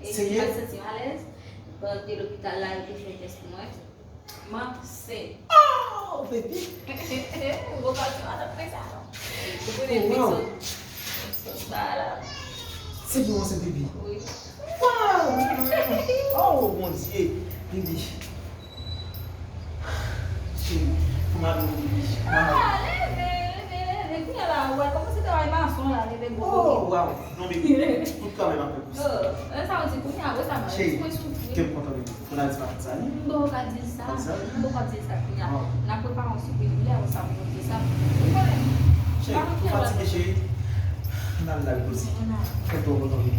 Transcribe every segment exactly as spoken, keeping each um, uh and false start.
E m pa santi m alèz. Ban de lopital la, yo te fè tès pou mwen. M ansent. Oh, baby! Ou pa fè madanm fè sa, non. Ou konnen fi sot, sot ba la. Se pou ou ansent, baby? Wi. Wow! Oh, mon Dieu! Baby. Cheri, pou m ap nou, baby. Ah, leve, leve, leve. Kounye a la, ou wè kòman se travay mason la, leve gwo. Oh, wow! Non, baby. Tout travay m ap fè pou sa. Oh, sa ou di kounye a, wè sa m di mwen soufri. Cheri, kè m kontan, baby. Pou n al di matant sa, wi. M poko ka di l sa. Konn sa? M poko ka di l sa kounye a. Oh. N ap prepare yon soupe, lè konsa pou nou di sa. Ou konnen? Cheri, m fatige, cheri. N al la, wi, Rosie. Kè m twò kontan, wi.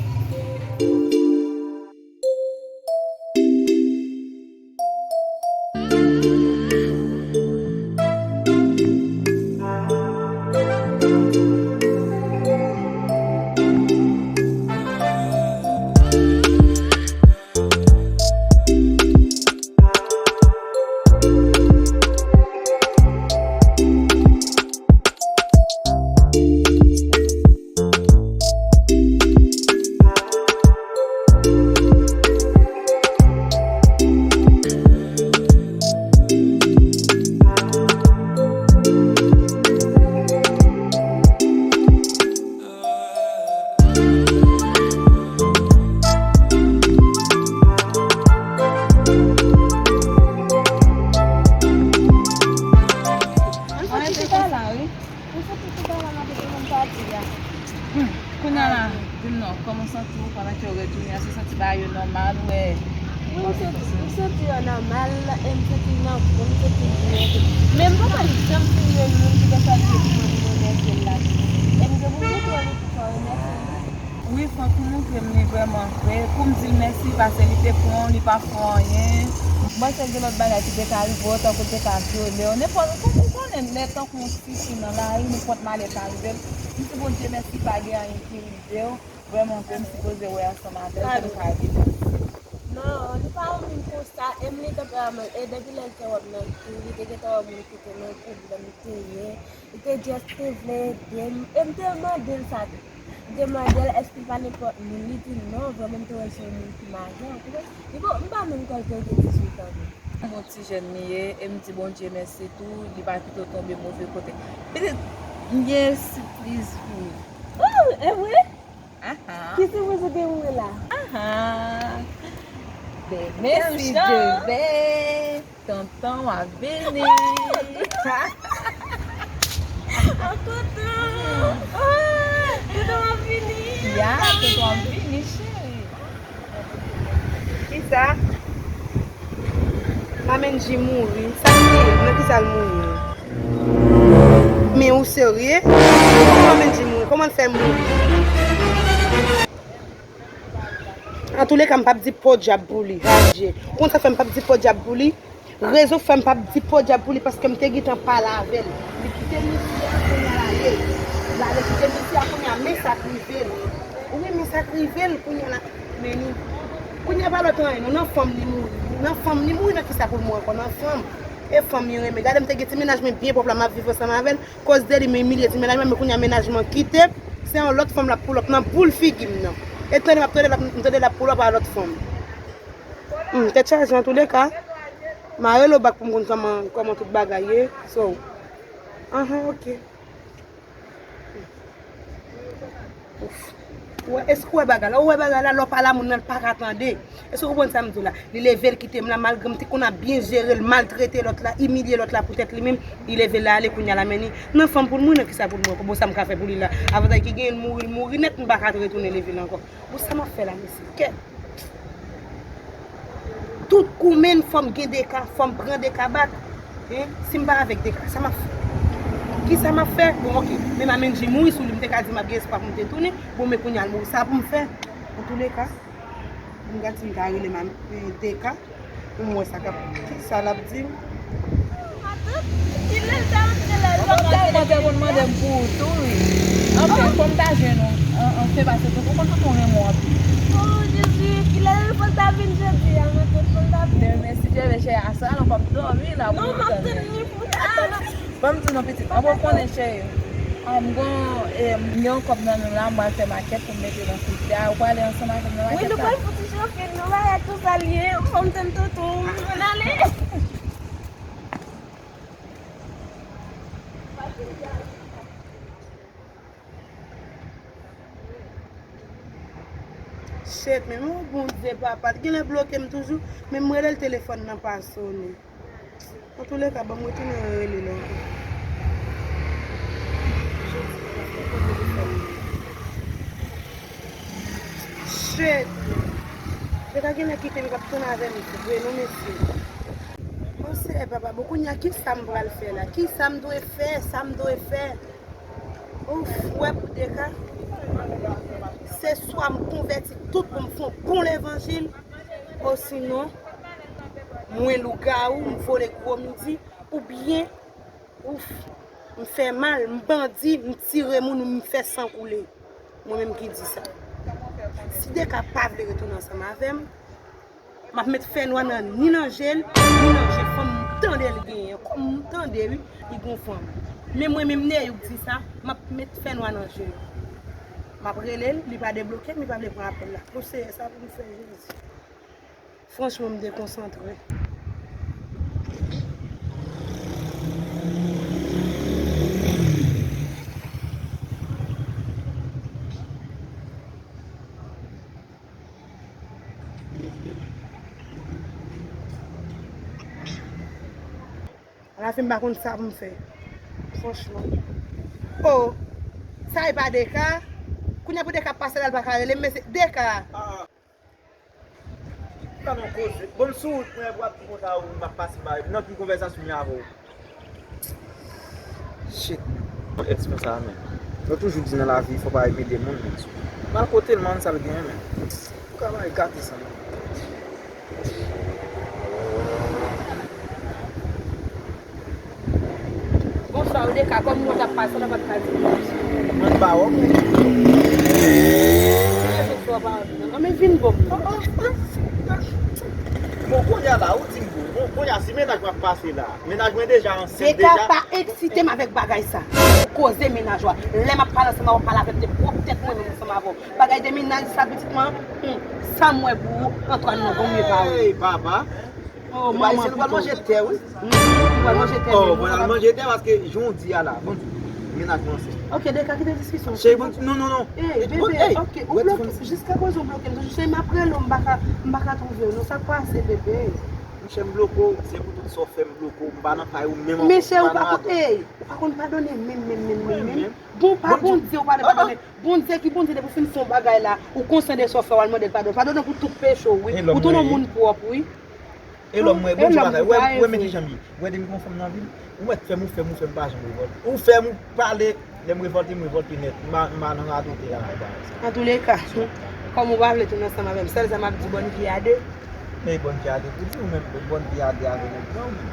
Mwen te chita la, wi. Mwen soti chita la, m ap tann pati a. Hmm. Kounye a la, di m non, kòman w santi w pandan ke w retounen an? Se santi bagay yo nòmal, ou wè? Wi, m santi, m santi yo nòmal, e m santi m nan, m santi m byen tou. Men m pa janm fin jwenn moun ki te salye m pou mwen, pou mwen remèsye l la tou. E m gen pou m di tou, wi, pou fò remèsye l. Wi, fòk ou montre m li vrèman vre. Pou m di l mèsi, paske li te pran w, li pa fè w anyen. M panse gen lòt bagay ki te ka rive w, tankou l te ka vyole w. Nenpòt, ou, ou konnen, lè tankou yon ti fi nan lari, nenpòt malè ka rive l. M di Bondye mèsi, pa gen anyen ki rive w. Vrèman vre, m sipoze wè ansanm avè l pou m ka di l mèsi. Non, li pa yon moun konsa, e m li tanperaman l, e depi lè l te wè m nan ri, li te gentan wè moun ki te nan pwoblèm, te ye. Li te just te vle ede m. E m te mande l sa tou. M te mande l èske l pa nenpòt moun. Li di non, vrèman m te wè l se yon moun ki maje, ou konprann? Li bon, m pa menm kwè l te gen dizuit an menm. Yon ti jèn li ye, e m di Bondye mèsi tou, li pa kite w tonbe move kote. Pitit, m gen sipriz pou ou. Oh, e vre? Aha. Ki sipriz ou gen pou mwen la? Aha. Demen, si Dye vle. Tonton w ap vini. An tonton. Ah, tonton w ap vini. Ya, tonton w ap vini, cheri. Kisa? Mamenji mouri. Sa l mouri? Nan kisa l mouri? Men ou serye? Kòman Mamenji mouri? Kòman l fè mouri? Antouleka, m p ap di podyab pou li. Adje. Ou konn sa k fè m p ap di podyab pou li? Rezon k fè m p ap di podyab pou li, paske m te gentan pale avè l. Li kite misye a, kounye a l ale. L ale kite misye a, kounye a, men sa k rive l. Wi, men sa k rive l, kounye a la. Men li, kounye a pa lòt anyen, non, nan fanm li mouri. Nan fanm li mouri, nan kisa pou l mouri ankò? Nan fanm. E fanm li renmen. Gade, m te gen ti mennaj mwen byen pwòp la, m ap viv ansanm avè l. Koz de li, m imilye ti mennaj mwen, men kounye a mennaj mwen kite m, se yon lòt fanm l ap pull up nan boul figi m nan. E tande m ap tande l ap, m tande l ap pull up a lòt fanm. Hmm, tèt chaje antouleka. M a rele w bak pou m konn kòman, kòman tout bagay ye. So, anhan, ok. Ouf. Ou wè, èske w wè bagay la? Ou wè bagay la, lè w pale a moun nan, l pa ka tande. Èske w konprann sa m di w la? Li leve l kite m la, malgre m te konn ap byen jere l, maltrete lòt la, imilye lòt la poutèt li menm, li leve l ale kounye a la, men li nan fanm pou l mouri, nan kisa pou l mouri ankò? Bon, sa m ka fè pou li la? Avantaj ki genyen, l mouri, l mouri nèt, m pa ka retounen leve l ankò. Bon, sa m ap fè la, mesye? Kè. Tout koumenn, fò m gen de ka, fò m pran de ka bak. Hein? Si m pa avèk de ka, sa m ap fè? Kisa m ap fè? Bon, ok. Men Mamenji mouri sou li, m te ka di m ap gen espwa pou m te tounen. Bon, men kounye a l mouri, sa pou m fè? Antouleka, m gad si m ka rele m, eh, de ka, pou m wè sa k ap, kisa l ap di m. Matant, kilè l ta antre la, l pa ka rele. Ou te konn mande m pou ou tou, wi. Anfen, fò m ta jwenn ou. An, anfen, paske tonton, tonton renmen w anpil. Oh, Jezi, kilè l fò l ta vin jodi a, matant, fò l ta vin. Demen, si Dye vle, cheri, aswè a, non, w p ap dòmi la, non, m ap tann li pou tèt. Ban m di w non, pitit, mwen konnen, cheri. Ah, m gon, eh, m gen yon kòb nan men m la, m pral fè makèt pou m mete nan frizidè a. Ou prale ansanm avè m nan makèt la? Wi, nou pral fouti chofe, nou bagay tou sa l ye. Fò m tann tonton, m ann ale. Shit, men, oh, Bondye, papa, li genlè bloke m toujou, men m rele l, telefòn nan pa sonnen. Antouleka, ban m retounen rele l ankò. Shit! Li ka genlè kite m, li p ap tounen avè m vre non, mesye. O Seyè, papa, bon, kounye a, kisa m pral fè la? Kisa m dwe fè? Sa m dwe fè? Ou frè pou de ka, se swa m konvèti tout pou m fè yon bon levanjil, osinon, mwen lougawou, m vole gwo midi, oubyen, ouf, m fè mal, m bandi, m tire moun, m fè san koule. Mwen menm ki di sa. Si de ka pa vle retounen ansanm avè m, m ap met fènwa nan, ni nan je l, ni nan je fanm m tande l genyen. Kòm m tande, wi, li gon fanm. Men mwen menm, Neyouk di sa, m ap met fènwa nan je l. M ap rele l, li pa debloke m, li pa vle pran apèl la. O Seyè, sa pou m fè, Jezi. Franchman, m dekonsantre. Alafen, m pa konn sa pou m fè. Franchman. Oh, sa e pa de ka. Kounye a pou de ka pase la, l pa ka rele m, men se de ka. Gade yon koze. Bon, m sou wout mwen, pou ap di konsa ou m ap pase, m pa nan ki konvèsasyon m avè w. Shit. Èks konsa, men. Yo toujou di nan lavi, fò pa enmide moun, men. M al kote l, man, sa l genyen, men. Ou ka bay gate sa, men. Bonswa, ou de ka, kòm mwen t ap pase, w pa t ka di m. Mwen pa wè w. Mwen pa wè. Non, men vin bò m. Bon, kounye a la, ou di m bon. Bon, kounye a, si mennaj mwen ap pase la, mennaj mwen deja ansent deja. De ka pa eksite m avèk bagay sa. Koze mennaj ou a. Lè m ap pale ansanm avè w, pale avè m de pwòp tèt mwen menm ansanm avè w. Bagay de mennaj sa, pitit mwen, hmm, sa m wè pou ou, Antoine, non, gon mye pa ou. Hey, papa. Oh, manman, pito. Nou pral manje tè, wi. Hmm, nou pral manje tè, oh, men nou pral manje tè, paske jan w di a la, bon, mennaj mwen ansent. Ok, de ka kite diskisyon. Cheri, bon, non, non, non. Hey, bebe, ok, ou bloke, jiska prezan ou bloke m toujou, cheri, m ap rele w, m pa ka, m pa ka twouve w, non, sa k pase, bebe? Monchè, m bloke w, se pou tout sa w fè, m bloke w, m pa nan kay ou menm ankò, m pa nan adrès. Men cheri, ou pa konn, hey, ou pa konn padone menm, menm, menm, menm, menm. Bon, pa Bondye, ou pa padone. Bondye ki Bondye, depi w fin fè yon bagay la, ou konsyan de sa w fè, w al mande l padon. Padone pou tout peche w, wi. Ou tounen yon moun pwòp, wi. E lòm mwen, bon ti bagay. Wè, wè men kijan m ye. Wè depi gon fanm nan vi m, ou wè fè m, ou fè m, ou fè m pa janm revòlte. Ou fè m, ou pale, lè m revòlte, m revòlte nèt. M pa, m pa nan radote avèk bagay sa. Antouleka, kòm ou pa vle tounen ansanm avè m, sèl sa m ap di, bòn vi a de. Men bòn vi a de pou di ou menm, bòn vi a de avè nèg la ou menm.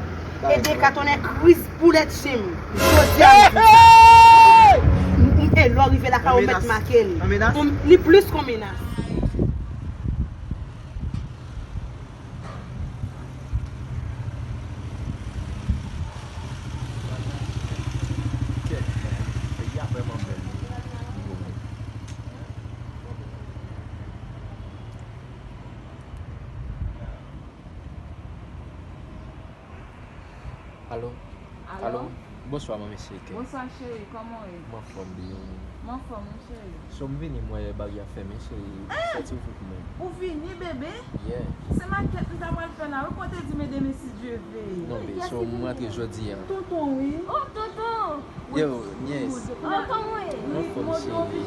E de ka tonnè kriz boulèt chim. Jodi a m di sa. M, m, e lè w rive lakay ou mèt make l. Li plis kon menas. Kèt, peyi a vrèman bèl wi. Alo? Alo? Alo? Bonswa, manmi Seke. Bonswa, cheri, kòman w ye? M anfòm byen, wi. M anfòm, wi, cheri. So, m vini, m wè bagay ap fèmen, cheri. Fè ti wout pou mwen. Ou vini, bebe? Yeah. Se makèt m ta pral fè la, wi, kote di m ede men si Dye ve. Non, be, so, m rantre jodi a. Tonton, wi. Oh, tonton! Yo, nyès. Oh, kòman w ye? M anfòm, cheri.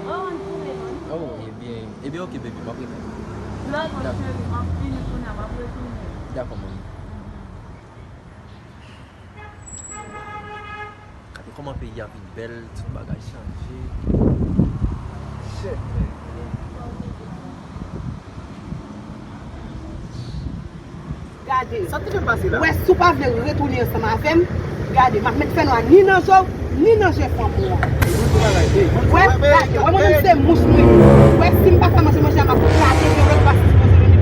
Oh, m tounen, non? Oh, ebyen, ebyen, ok, baby, m ap rete. Dakò, cheri, m ap vini kounye a, m ap retounen. Dakò, manmi. Gade kòman peyi a vin bèl, tout bagay chanje. Shit, man. Gade. Sa k te fè pase la? Wè, si w pa vle retounen ansanm avè m, gade, m ap met fènwa ni nan je w, ni nan je fanm ou a. Wè, gade, wè, mwen menm se mouch mwen ye. Wè, si m pa ka manje manje a, m ap gate vye lòt pa sipoze vini.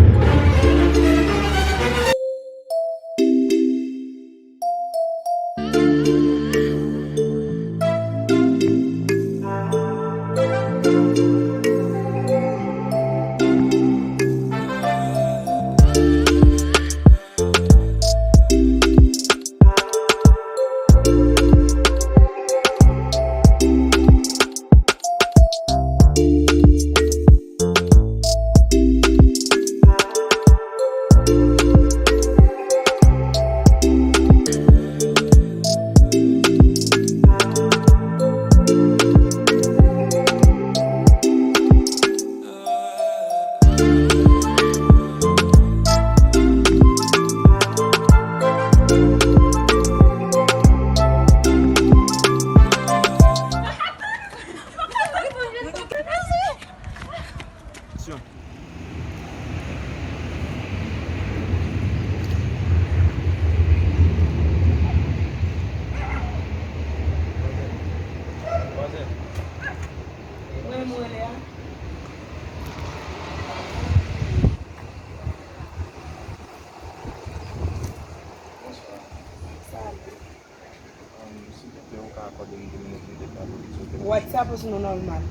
WhatsApp osnon nòmal?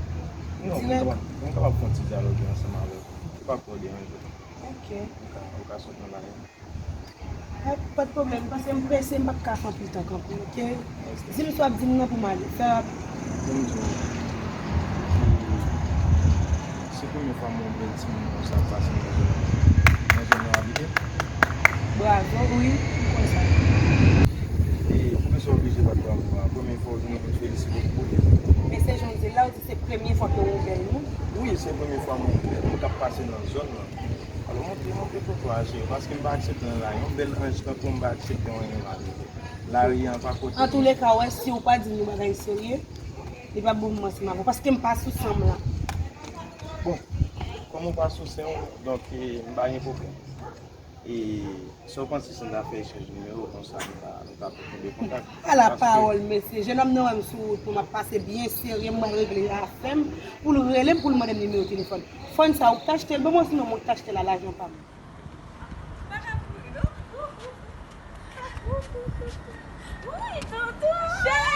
Non, m kapab, m kapab fè yon ti dyaloge ansanm avè w. Se pa twò deranje. Ok. Ou ka, ou ka sot nan bagay. Pa, pa de pwoblèm, paske m prese, m p ap ka fè anpil tan kanpe, ok? Di m sa w ap di m nan pou m ale. Fè rapid. Bon, m di w, se premye fwa m wè yon bèl timoun konsa ap pase nan zòn, nan zòn nan w abite? Bravo, wi, m kwè sa. E, poukisa w oblije bat bravo a? Premye fwa w jwenn yon moun felisite w pou li? Men se jan w di l la, w di se premye fwa ke w wè yon bèl moun? Wi, se premye fwa m wè yon bèl moun k ap pase nan zòn nan. Alò, monte, monte pou twa, cheri, paske m pa aksepte anyen la. Yon bèl anj tankou w, m pa aksepte anyen mal. Lari a pa kote. Antouleka, w wè, si w pa di m yon bagay serye, li p ap bon pou mwen ansanm avè w, paske m pa sou san m la. Bon, kòm ou pa sou san w, donk, e, m pa gen pwoblèm. E, sa w panse si n ta fè echanj nimewo, konsa nou ta, nou ta tou kenbe kontak? Ala pawòl, mesye. Jenòm nan wè m sou wout mwen, m ap pase byen serye, m pral regle afè m, pou l rele m, pou l mande m nimewo telefòn. Fòn sa ou k t achte l ban mwen, sinon mwen k t achte l a lajan pa m. Pa ka kouri, non? Woy, tonton! Cheri!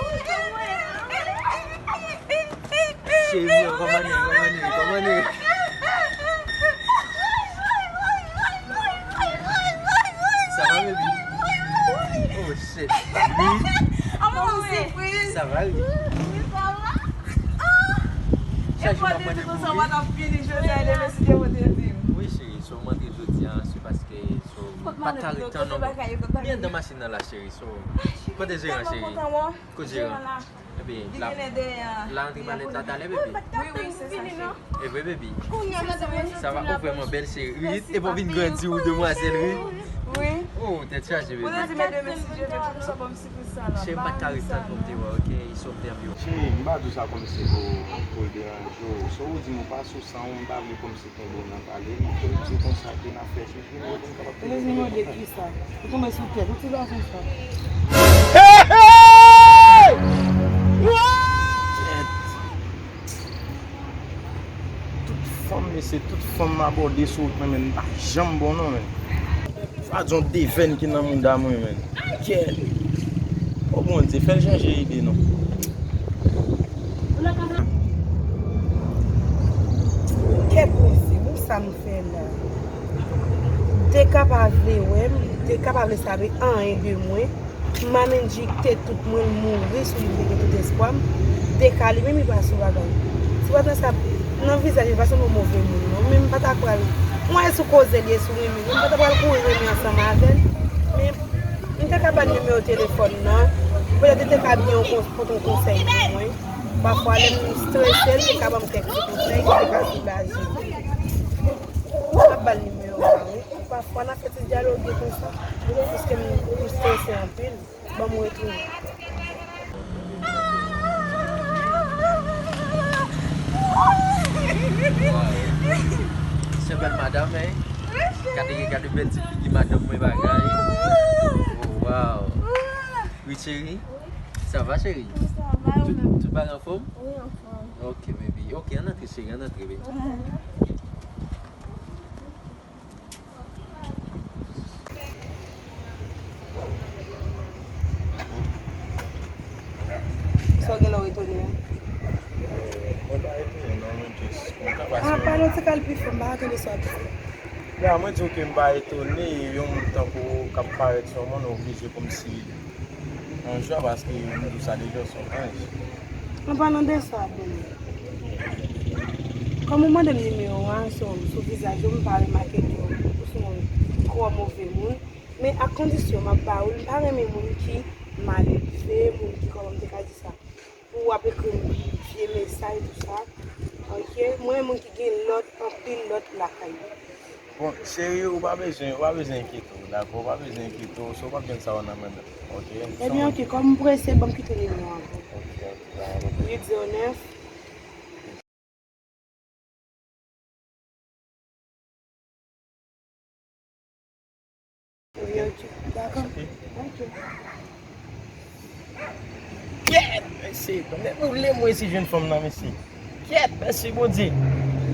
Woy, kòman w ye? Cheri, kòman w ye? Kòman w ye? Kòman w ye? Sa va, baby? Oh, shit. Wi. Sa va, wi. Wi, sa va. Ah! Chak jou m ap mande pou ou, wi. Wi, cheri, so m antre jodi a, se paske, so, m pa t ka ret tann non. Li anndan machin nan la, cheri, so. Kote jeran, cheri? Kote jeran? Epi, la, la antre pale talè, baby. Wi, wi, se sa, cheri. E vre, baby. Sa va, ou vrèman bèl, cheri. Wi, epi w vin grandi, ou demwazèl, wi. Wi. Oh, tèt chaje, baby. Ou te di, medam, si Dye vle, pou sa, ban m sipriz sa la. Cheri, m pa t ka ret tann pou m te wè, ok? Iso m te anvi wè. Cheri, m pa di w sa kòmsi pou, pou l deranje w. So ou di m ou pa sou san w, m pa vle kòmsi kenbe w nan pale m. Fò m di w konsa ke n ap fè echanj nimewo pou n kapab tou. Echanj nimewo de kisa? Ou tonbe sou tèt, ou ti gason sa. Hey, hey! What? Tout fanm, mesye, tout fanm m abòde sou wout mwen, men m pa janm bon non, men. Sa di yon devèn ki nan mouda mwen, men. Kèl. O Bondye, fè l chanje ide non. Kèt mesye, bon sa m fè la. Deka pa vle wè m, Deka pa vle sav anyen de mwen. M annik jikte tout mwen, m mouri sou li, m te gen tout espwa m. Deka li menm, li pa sou bagay. Ti patan sa, nan vizaj li pa sanble yon move moun non, men m pa ta pral, m wè sou koze li e sou renmen, men m pa ta pral kouri renmen ansanm avè l. Men m te ka ba l nimewo telefòn nan, petèt li te ka byen yon kons-, pote yon konsèy pou mwen. Pafwa lè m strese, li te ka ban m kèk ti konsèy ki te ka soulaje m. M ap ba l nimewo a wi. Pafwa n ap fè ti dyaloge konsa, piske m, m strese anpil. Ban m retounen. Se bèl madanm, hein? Gade, gade bèl ti figi madanm mwen bagay. Oh, wow. Wi, cheri. Sa va, cheri? Tout, tout bagay anfòm? Wi, anfòm. Ok, baby. Ok, ann antre, cheri, ann antre, baby. Sa w gen lè w etone a? Mwen pa etone non, mwen just kontan paske. Ah, pale yon ti kal pi fò, m pa ka tande sa w ap di. Ya, mwen di w ke m pa etone, yon moun tankou w k ap parèt sou yon moun, oblije kòmsi yon jan, paske m di w sa deja, w se yon anj. An palan de sa, boo, kòm ou mande m nimewo a, so, sou vizaj ou, m pa remake ke ou se yon twò move moun. Men ak kondisyon m ap ba ou l, m pa renmen moun ki malelve, moun ki, kòman m te ka di sa, pou w ap ekri m vye mesaj, tou sa. Ok? Mwen renmen moun ki gen lòd, anpil lòd lakay yo. Bon, cheri, ou pa bezwen, ou pa bezwen enkyete w, dakò? Ou pa bezwen enkyete w, so w p ap jwenn sa w nan men m, ok? Ebyen, ok, kòm m prese, ban m kite nimewo an pou ou. Ok, ok, dakò. Uit zewo nèf. Ebyen, ok, dakò. Ok. Kèt, mesye, tonnè boule m resi jwenn fanm nan, mesye. Kèt, mèsi Bondye.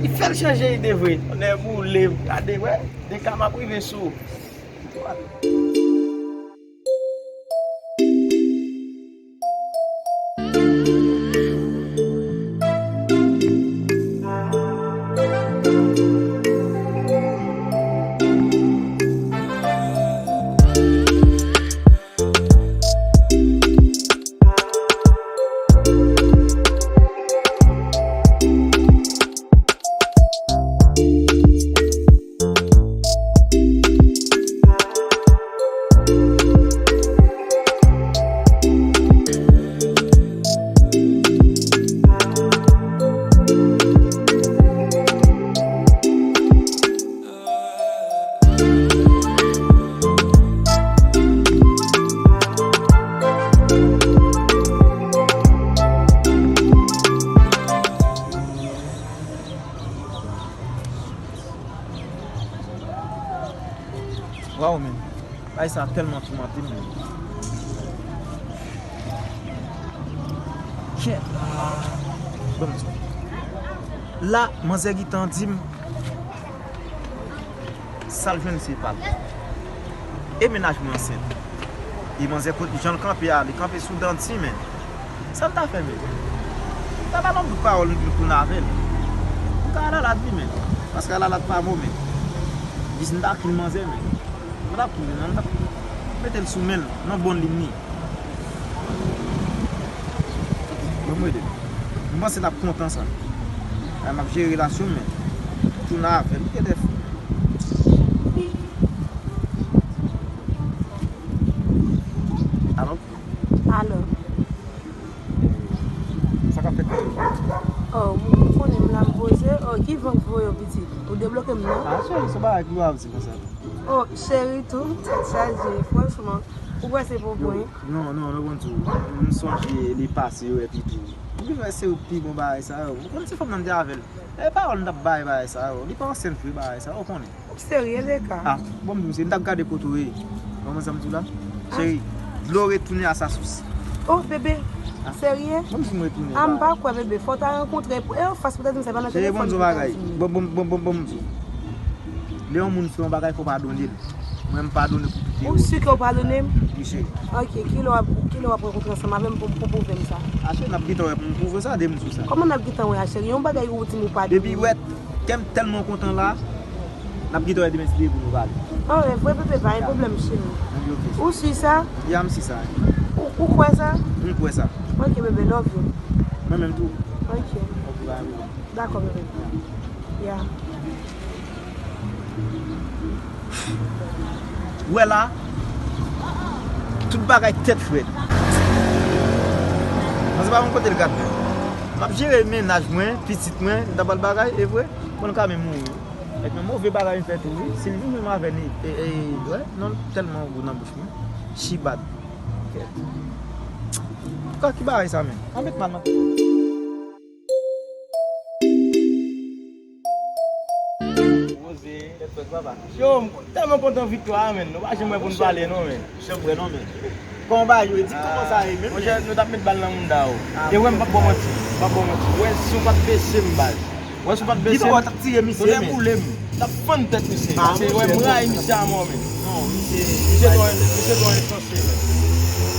Li fè l chanje ide vre. Tonnè boule m, gade, wè, de ka m ap rive sou ou. Wi, Waw, men. Bagay sa tèlman toumante m, men. Shit. Bon, la, manzè gentan di m sa l jwenn se pa l. E mennaj mwen ansent. E manzè, kot jan l kanpe a, li kanpe sou danti, men. Sa l ta fè, men? M ta ba l yon bout pawòl, li tounen avè l. M ta alalad li, men. Paske alalad pa mo, men. Jis m ta kil manzè, men. M t ap kil li, men. M t ap mete l sou men l, nan bòn li ni. Ban m rele l. M panse l ap kontan sa. M ap jere relasyon, men. Tounen avè l, li gen lè fou. Alo? Alo. Sa k ap fèt, Kayou? Oh, m konnen m la, m poze. Oh, ki van k voye w, pitit? Ou debloke m, non? Ah, cheri, se bagay ki grav, se konsa. Oh, cheri, tou, tèt chaje, franchman. Ou kwè se pou mwen? Non, non, non, bon, tou. M sonje li pase yo, epi tou. M bezwen se pi bon bagay sa yo. Ou konn se fanm nan m te avè l. E pawòl m t ap bay bagay sa yo. Li pa ansent vre bagay sa yo, ou konnen. Ou serye, Leka? Ah, bon, m di w, se m t ap gade kote w ye. Ou konprann sa m di w la? Cheri, dlo retounen a sa sous. Oh, bebe, serye? Bon, m di m retounen. Ah, m pa kwè, bebe. Fò w ta rankontre e anfas pou w ta di m sa, e pa nan telefòn pou w ta di m. Cheri, bon, m di w bagay. Bon, bon, bon, bon, bon, m di w. Lè yon moun fè yon bagay, fò w padone l. Mwen, m padone pou tout erè. Ou si ke w padone m? Wi, cheri. Ok, kilè w ap, kilè w ap rankontre ansanm avè m pou, pou pwouve m sa? Ah, cheri, n ap gentan wè pou m pwouve sa, de m di w sa. Kòman n ap gentan wè a, cheri? Yon bagay ou di m ou padone. Depi wè, Kè m tèlman kontan la, n ap gentan wè demen si Dye vle pou nou pale. Oh, e vre, bebe, pa gen pwoblèm, cheri. Wi, ok. Ou si sa? Ya, m si sa. Ou, ou kwè sa? M kwè sa. Ok, bebe, love you. Mwen menm tou. Ok. Ok, bye, bebe. Dakò, bebe. Ya. Ou wè la, tout bagay tèt frèt. Mwen se pa konn kote l gad mwen. M ap jere mennaj mwen, pitit mwen, m ta ba l bagay, e vre, bon, l ka menm mouri. Èk yon move bagay m fè tou, wi. Si l vin menm avè ni, e, e, wè, non, tèlman gou nan bouch mwen. Chibat. Kèt. Ka ki bagay sa, men? Anmèt mal, man. Poze. Yo, m tèlman kontan viktwa a, men. Nou pa janm wè pou n pale, non, men. Janm wè, non, men. Kòman bagay yo ye? Di m kòman sa ye menm, men. Monchè, nou t ap met bal nan mounda, o. E wè, m p ap ba w manti. M p ap ba w manti. Wè, si w pa t bese m, baz. Wè, si w pa t bese m, tande boule m. T ap fann tèt misye. Paske, wè, m rayi misye a mò, men. Non, misye, misye twò, misye twò ensanse, men.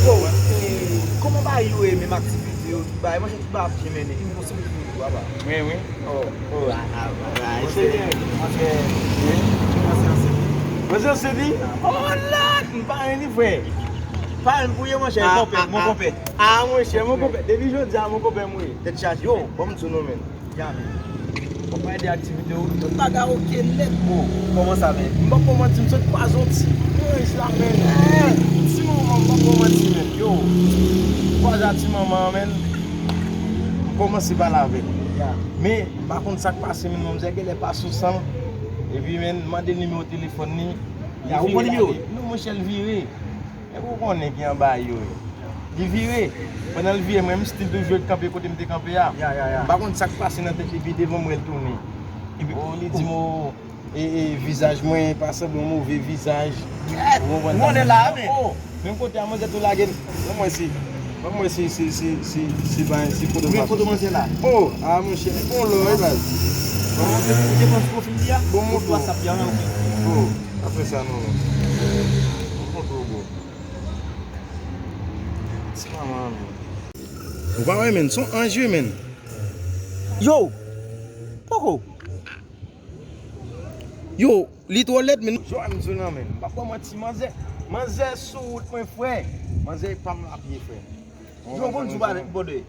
Yo, e, kòman bagay yo ye menm, aktivite yo, tout bagay? Monchè, tout bagay ap byen mennen. Ki posib pou yo, papa? Wi, wi. Oh, oh, a, a, a, a, monchè, monchè, wi, ki panse anse. Panse anse li? Oh, Lòd! M pa anyen li, frè. Pa anyen pou ye, monchè, konpè, mon konpè. Ah, monchè, mon konpè. Depi jodi a, mon konpè m ye. Tèt chaje. Yo, bon, m di w non, men. Ya, men. Bon, pale de aktivite yo, tout bagay oke nèt, bro. Kòman sa, men? M p ap ba w manti, m sot kwaze yon ti anj la, men. Eh, ti manman, m p ap ba w manti, men. Yo, m kwaze a ti manman an, men. M kòmanse pale avè l. Ya. Men, m pa konn sa k pase, men manzè genlè pa sou san l. Epi, men, m mande l nimewo telefòn li. Ya, ou pran nimewo l? Non, monchè, l vire. Epi ou konnen ki anba yo ye. Li vire. Pandan l vire, mwen, m still toujou ret kanpe kote m te kanpe a. Ya, ya, ya. M pa konn sa k pase nan tèt li, epi devan m wè l tounen. Epi, oh, li di m, oh, e, e, vizaj mwen pa sanble yon move vizaj. Ou konprann sa? Ou konnen la, men. Oh, menm kote a, manzè tou lage m. Ban m wè si, ban m wè si, si, si, si, si, si foto pa foto manzè la. Oh, ah, monchè, bon lò, e baz. Ou te, ou te pran ti pwofil li a? Bon, montre. WhatsApp li a, ok. Oh, apre sa, non, non. Bon, bon, bon. Ti manman, men. Ou pa wè, men, se yon anj, wi, men. Yo! Poko! Yo, li twò lèd, men. Yo, m di w non, men. M p ap ba w manti, manzè. Manzè sou wout mwen, frè. Manzè e pa m l ap ye, frè. Yo, bon, di w pa bòde.